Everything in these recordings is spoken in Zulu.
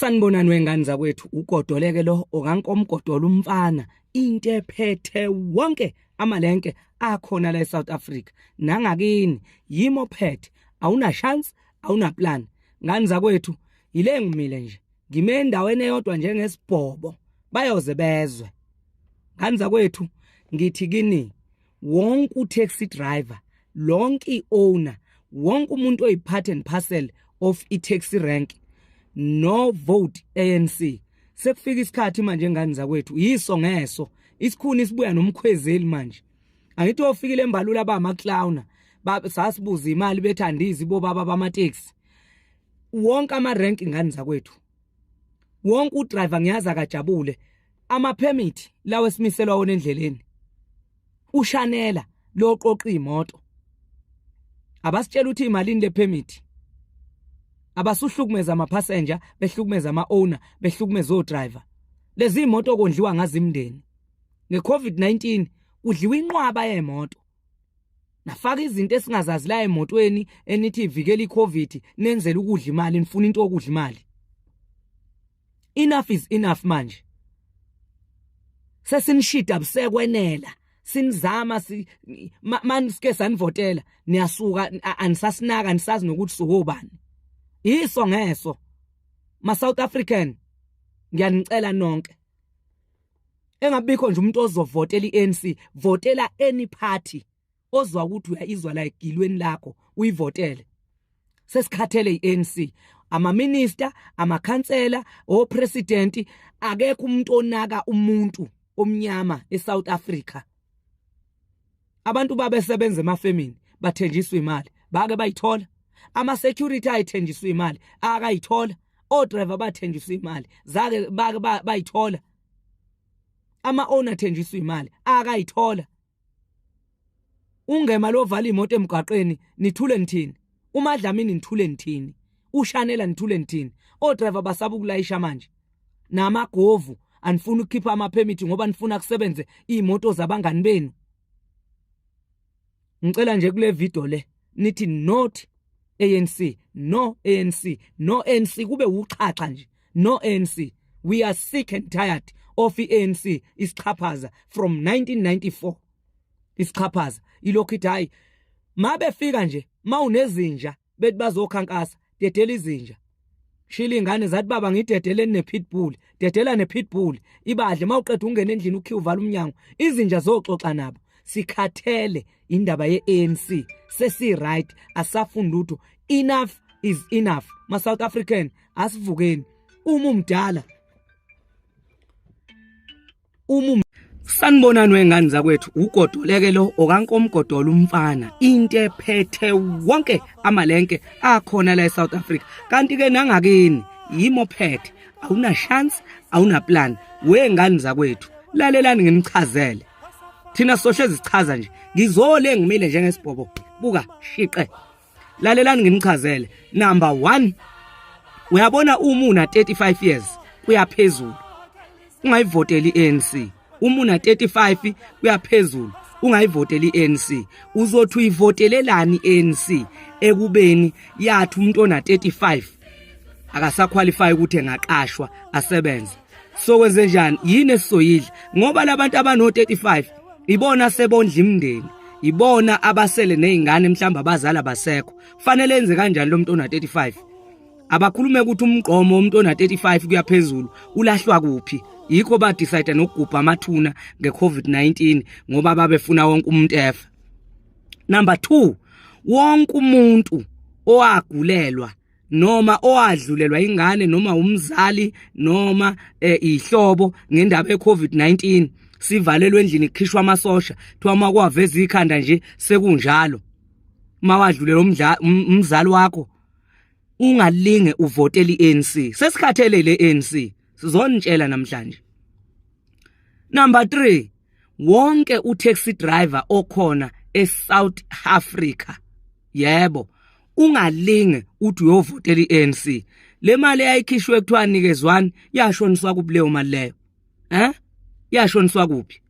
Sanibonani wengane zakwethu, ugodoleke lo okankomgodola umfana, into ephethe wonke amalenke akhona la eSouth Africa nangakini yimo phethe, awuna chance, awuna plan. Ngane zakwethu, yile ngimile nje, ngime endaweni eyodwa njengesibhobo, bayoze bezwe. Ngane zakwethu, ngithi kini wonke u-taxi driver, lonke i-owner, wonke umuntu oyi-part and parcel of i-taxi rank, no vote ANC. Sekufika isikhathi manje, ngane zakwethu, yiso ngeso isikhuni sibuya nomkhwezeli manje. Angithi ofikile embalula ba ama-clowner, sasibuza imali bethandizi bobaba bamateksi wonke ama-rank. Ngane zakwethu, wonke udriver ngiyazi akajabule, ama-permit lawo esimiselwa wona endleleni, ushanela loqoqa imoto, abasitshela ukuthi imalini le permit. Abasuhlukumeza ama-passenger, behlukumeza ama-owner, behlukumeza o-driver. Lezi imoto kondliwa ngazo imindeni. Nge-COVID-19 kudliwa inqwaba yemoto, nafaka izinto esingazazi la emotweni enithi ivikela i-COVID, nenzela ukudla imali, nifuna into yokudla imali. Enough is enough manje, sesinishida busekwenela, sinizama si mani sike sanivotela, niyasuka, anisasinaka, nisazi nokuthi sukobani. Iso ngeso, ma South African, ngiyanicela nonke, engabikho nje umuntu ozovotela iANC, votela any party ozwa ukuthi uyayizwa la egilweni lakho, uyivotele. Sesikhathele iANC, ama-minister, amakhansela, opresident, akekho umuntu onaka umuntu omnyama eSouth Africa. Abantu babesebenza emafemini, bathenjiswa imali, bake bayithola? Ama-security ayithenjiswa imali, akayithola? O-driver bathenjiswa imali, zake bake bayithola? Ama-owner athenjiswa imali, akayithola? Ungema lovala imoto emgwaqeni, nithule nithini? UMadlamini, nithule nithini? Ushanela, nithule nithini? O-driver basaba ukulayisha manje namagovu, anifuna ukukhipha ama-permit ngoba nifuna kusebenze iy'moto zabangani benu. Ngicela nje kule video le nithi not ANC, no ANC, no ANC, kube uxhaxha nje, no ANC. We are sick and tired of iANC isichaphaza from 1994, isichaphaza ilokhu ithi hayi. Mabefika nje, mawunezinja bethi bazokhankasa, dedela izinja. Shila ingane zathi, "Baba, ngidedeleni ne-pitbull." Dedela ne-pitbull ibadle. Mawuqeda ungena endlini, ukhiye, uvala umnyango, izinja zoxoxa nabo. Sikhathele indaba ye-ANC, sesi-right, asafuni lutho. Enough is enough, ma-South African, asivukeni. Uma umdala, uma. Sanibonani wengane zakwethu, ugodoleke lo okankomgodola umfana, into ephethe wonke amalenke akhona la eSouth Africa kanti ke nangakini yimo phethe, awuna chance, awuna plan. Wengane zakwethu, lalelani nginichazele, thina sohlezi sichaza nje, ngizole ngimile njengesibhobo, buka shiqe. Lalelani nginichazele. Number 1, uyabona uma una 35 years kuyaphezulu, ungayivoteli iANC. Uma una 35 kuyaphezulu, ungayivoteli iANC. Uzothi uyivotelelani iANC ekubeni yathi umuntu ona 35 akasaqualify ukuthi engaqashwa asebenze? So kwenze njani? Yini esizoyidla? Ngoba labantu abano 35 ibona sebondla imindeni, ibona abasele nezingane, mhlawumbe abazali abasekho. Fanele enze kanjani lo muntu ona 35? Abakhulume ukuthi umgqomo umuntu ona 35 kuyaphezulu ulahlwa kuphi. Yikho ba decide nokugubha amathuna ngeCovid-19, ngoba babefuna wonke umuntu efa. Number 2, wonke umuntu owagulelwa noma owadlulelwa ingane noma umzali noma ihlobo ngendaba yeCovid-19, sivalelwe endlini, kukhishwa amasosha, kuthiwa makwaveza ikhanda nje sekunjalo. Mawadlulela umzali wakho, ungalinge uvotele iANC. Sesikhathele le ANC, sizonitshela namhlanje. Number 3, wonke utaxi driver okhona eSouth Africa, yebo, ungalinge uthi uyovotela iANC. Le mali eyayikhishwe kuthiwa nikezwani, yashoniswa kuphi leyo mali leyo? Yashoniswa kuphi?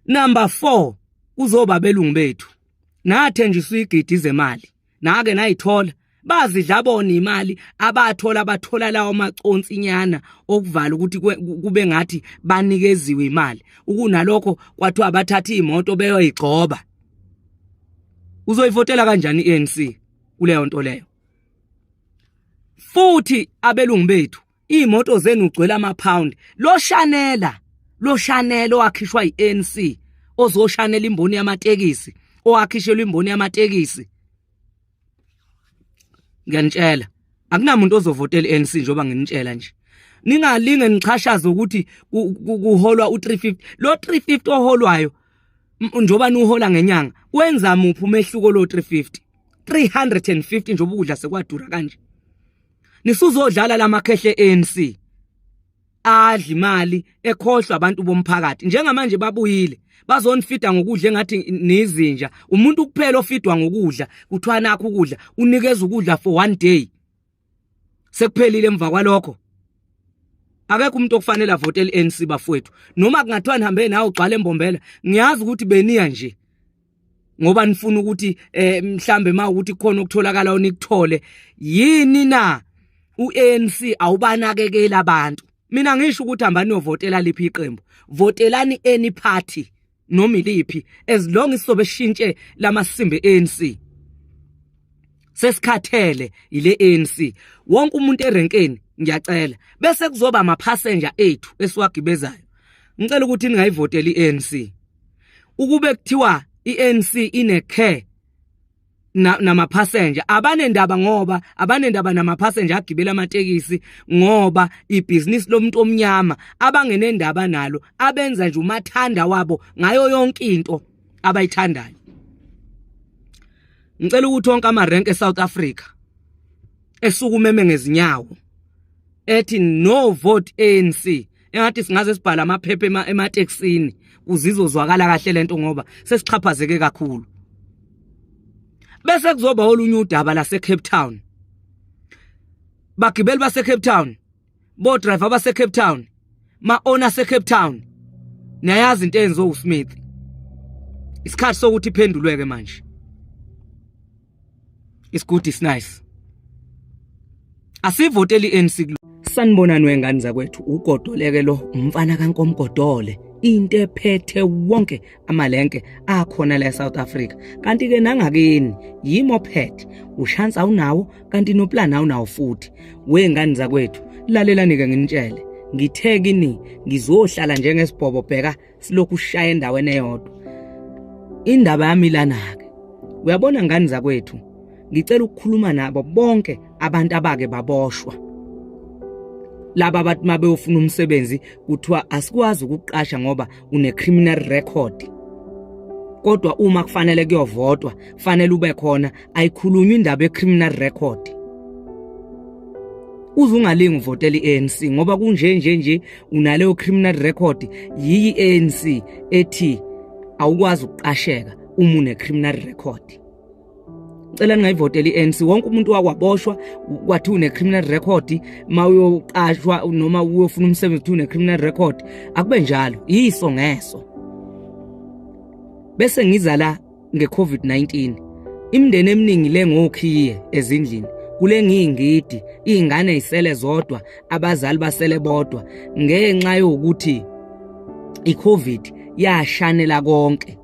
Number 4, kuzoba belungu bethu, nathenjiswa igidi zemali, nake nayithola? Bazidla bona imali abathola, bathola lawo maconsinyana okuvala ukuthi kube ngathi banikeziwe imali. Ukunalokho kwathiwa bathatha imoto beyoyigcoba. Uzoyivotela kanjani iANC kuleyo nto leyo? Futhi abelungu bethu, iy'moto zenu ugcwele ama-pound. Lo shanela, lo shanela owakhishwa yi-ANC, ozoshanela imboni yamatekisi, owakhishelwa imboni yamatekisi, ngiyanitshela akunamuntu ozovotela i-ANC. Njengoba nginitshela nje, ningalinge nixhashaze ukuthi kuholwa u-350. Lo 350 oholwayo, njengoba niwuhola ngenyanga, wenza muphi umehluko lo 350, 350, njengoba ukudla sekwadura kanje? Nisuzodlala lamakhehle ANC adla imali, ekhohlwa abantu bomphakathi. Njengamanje babuyile, bazonifida ngokudla engathi nizinja. Umuntu kuphela ofidwa ngokudla, kuthiwa nakho ukudla, unikeza ukudla for one day, sekuphelile emva kwalokho. Akekho umuntu okufanele avotele i-ANC, bafowethu, noma kungathiwa nihambe nawe ugcwala eMbombela. Ngiyazi ukuthi beniya nje ngoba nifuna ukuthi mhlambe ma ukuthi kukhona okutholakala nikuthole. Yini na uANC awubanakekela abantu? Mina ngisho ukuthi hambani niyovotela liphi iqembu, votelani any party noma iliphi, as long isobe shintshe lamasimbe ANC. Sesikhathele ile ANC. Wonke umuntu erenkeni, ngiyacela, bese kuzoba ama passenger ethu esiwagibezayo, ngicela ukuthi ningayivoteli iANC. Ukube kuthiwa iANC ine care namapassenger, abanendaba, ngoba abanendaba namapassenger agibela amatekisi, ngoba ibhizinisi lomuntu omnyama abangenendaba nalo, abenza nje umathanda wabo ngayo yonke into abayithandayo. Ngicela ukuthi wonke amarenke eSouth Africa esukumeme ngezinyawo ethi no vote ANC. Engathi singaze sibhala amaphepha ematekisini kuzizozwakala kahle lento, ngoba sesixhaphazeke kakhulu. Bese kuzoba olunye udaba lase Cape Town. Bagibeli base Cape Town, bo driver base Cape Town, ma owner se Cape Town, niyayazi into eyenziwe uSmith. Isikhathi sokuthi iphendulweke manje. It's good, it's nice. Asivoteli iANC. Sanibonani wengane zakwethu, uGodoleke lo, umfana kaNkomgodole, into ephethe wonke amalenke akhona la eSouth Africa. Kanti ke nangakini yimoped ushansi awunawo, kanti noplan awunawo futhi. Wengane zakwethu, lalelani ke nginitshele. Ngithe kini ngizohlala njengesibhobo, bheka silokhu ushaya endaweni eyodwa. Indaba yami lana ke, uyabona ngani zakwethu, ngicela ukukhuluma nabo bonke abantu abake baboshwa, laba abathi mabeyofuna umsebenzi kuthiwa asikwazi ukuqasha ngoba une criminal record, kodwa uma kufanele kuyovotwa kufanele ube khona, ayikhulunywa indaba ye-criminal record. Uze ungalingi uvotela i-ANC ngoba kunje nje nje unaleyo criminal record. Yiyi i-ANC ethi awukwazi ukuqasheka uma une criminal record. Cela ningayivotela i-ANC. Wonke umuntu wakwaboshwa kwathi une-criminal record, ma uyoqashwa noma uyofuna umsebenzi une-criminal record, akube njalo, yiso ngeso. Bese ngiza la nge-COVID-19. Imindeni eminingi le ngokhiye ezindlini, kule ngiyingidi, iy'ngane y'sele zodwa, abazali basele bodwa, ngenxa yokuthi i-COVID yashanela konke,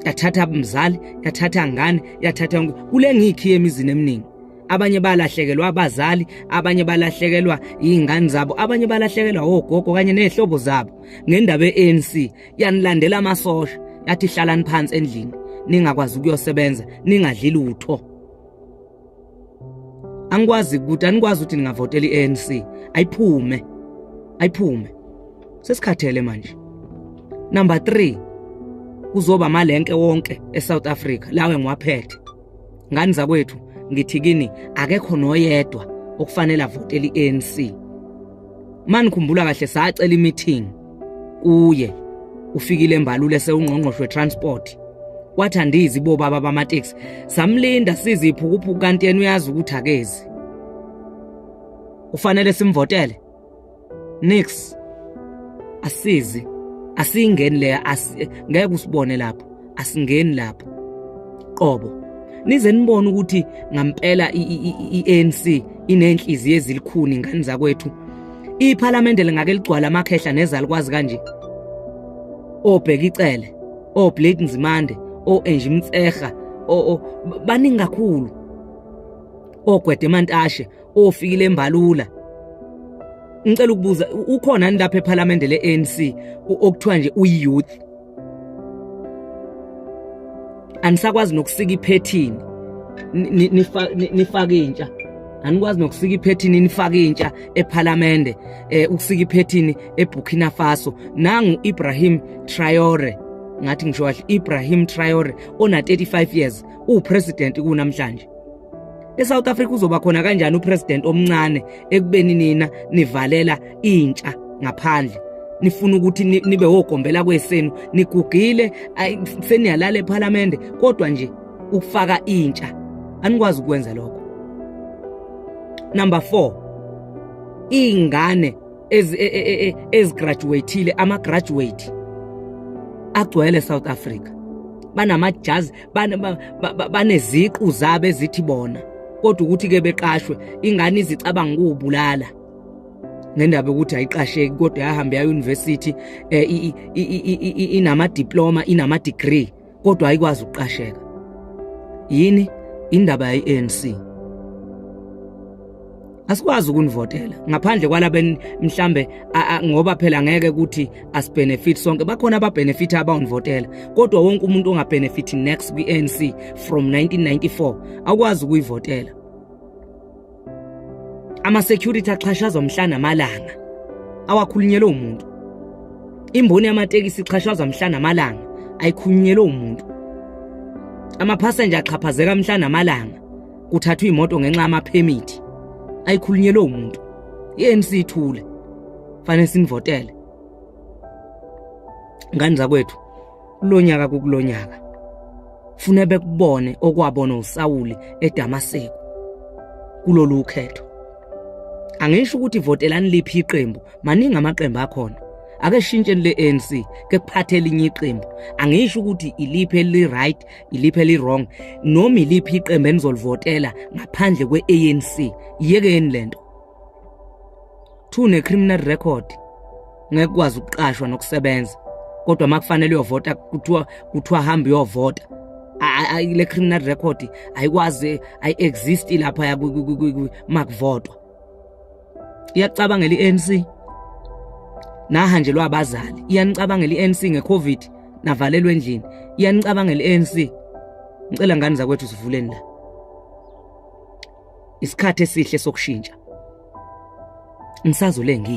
yathatha mzali, yathatha ngane, yathatha yonke. Kule ngikhiye emizini eminingi, abanye balahlekelwa abazali, abanye balahlekelwa iy'ngane zabo, abanye balahlekelwa ogogo kanye ney'hlobo zabo ngendaba ye-ANC. Yanilandela amasosha, yathi hlalani phansi endlini, ningakwazi ukuyosebenza, ningadli lutho. Angikwazi ukuthi anikwazi ukuthi ningavotela i-ANC. Ayiphume, ayiphume, sesikhathele manje. Number 3, kuzoba amalenke wonke eSouth Africa lawe ngiwaphethe. Ngani zakwethu, ngithi kini akekho noyedwa okufanele avotele i-ANC. Manikhumbula kahle, sacela imeeting kuye ufikile embalule sewungqongqoshe wetransport, wathi andizi bobaba bamateksi. Samlinda siziphukuphuku, kanti yena uyazi ukuthi akezi. Ufanele simvotele? Nix, asizi, asingeni leya, ngeke usibone lapho, asingeni lapho qobo. Nize nibone ukuthi ngampela i-ANC inenhliziyo ezilikhuni ngani zakwethu. Iphalamende lingake ligcwala amakhehla nezalukwazi kanje. Obheka icele, oBlade Nzimande, o-Angie Mtseha, o baningi kakhulu. Ogwede Mantashe, ofikile embalula. Ngicela ukubuza ukhona yini lapha ephalamende le-ANC okuthiwa nje uyi-youth? Anisakwazi nokusika iphethini nifake intsha. Anikwazi nokusika iphethini nifake intsha ephalamende, ukusika iphethini eBurkina Faso. Nangu Ibrahim Traore, ngathi ngisho kahle, Ibrahim Traore ona 35 years upresident kunamhlanje. ESouth Africa uzoba khona kanjani upresident omncane ekubeni nina nivalela intsha ngaphandle? Nifuna ukuthi nibe wogombela kwesenu, nigugile seniyalala ePhalamende, kodwa nje ukufaka intsha anikwazi ukwenza lokho. Number 4, ingane ezigraduateile, ama graduate agcwele South Africa, banamajazi, baneziqu zabo ezithi bona, kodwa ukuthi ke beqashwe ingane izicabanga ukubulala ngendaba yokuthi ayiqasheki, kodwa yahamba ya university, inama diploma, inama degree, kodwa ayikwazi ukuqasheka. Yini indaba ye-ANC? Asikwazi ukunivotela ngaphandle kwalaba mhlambe, ngoba phela ngeke ukuthi asibenefit sonke. Bakhona ababenefit abawunivotela, kodwa wonke umuntu ongabenefit next kwi-ANC from 1994 akwazi ukuyivotela. Ama security axhashazwa mhla namalanga, awakhulunyelwe umuntu. Imboni yamatekisi ixhashazwa mhla namalanga, ayikhulunyelwe umuntu. Amaphasenja axhaphazeka mhla namalanga, kuthathwa imoto ngenxa yamaphemithi, ayikhulunyelwe umuntu. I-ANC ithule, fanele sinivotele ngani zakwethu. Kulonyaka kukulonyaka funa bekubone okwabona uSawuli eDamaseko kulolu khetho. Angisho ukuthi votelani liphi iqembu, maningi amaqembu akhona. Ake shintsheni le-ANC ke kuphathe elinye iqembu. Angisho ukuthi iliphi eli right, iliphi eli wrong, noma iliphi iqembu enizolivotela ngaphandle kwe-ANC. Yekeni lento. 2 ne criminal record, ngeke kwazi ukuqashwa nokusebenza, kodwa makufanele uyovota kuthiwa hamba uyovota. Le criminal record ayikwazi, ayi-exist lapha makuvotwa. Iyacabangela i-ANC nahanjelwa abazali, iyanicabangela i-ANC ngeCovid navalelwe endlini, iyanicabangela i-ANC. Ngicela ngani zakwethu sivuleni la, isikhathi esihle sokushintsha. Ngisazole ngi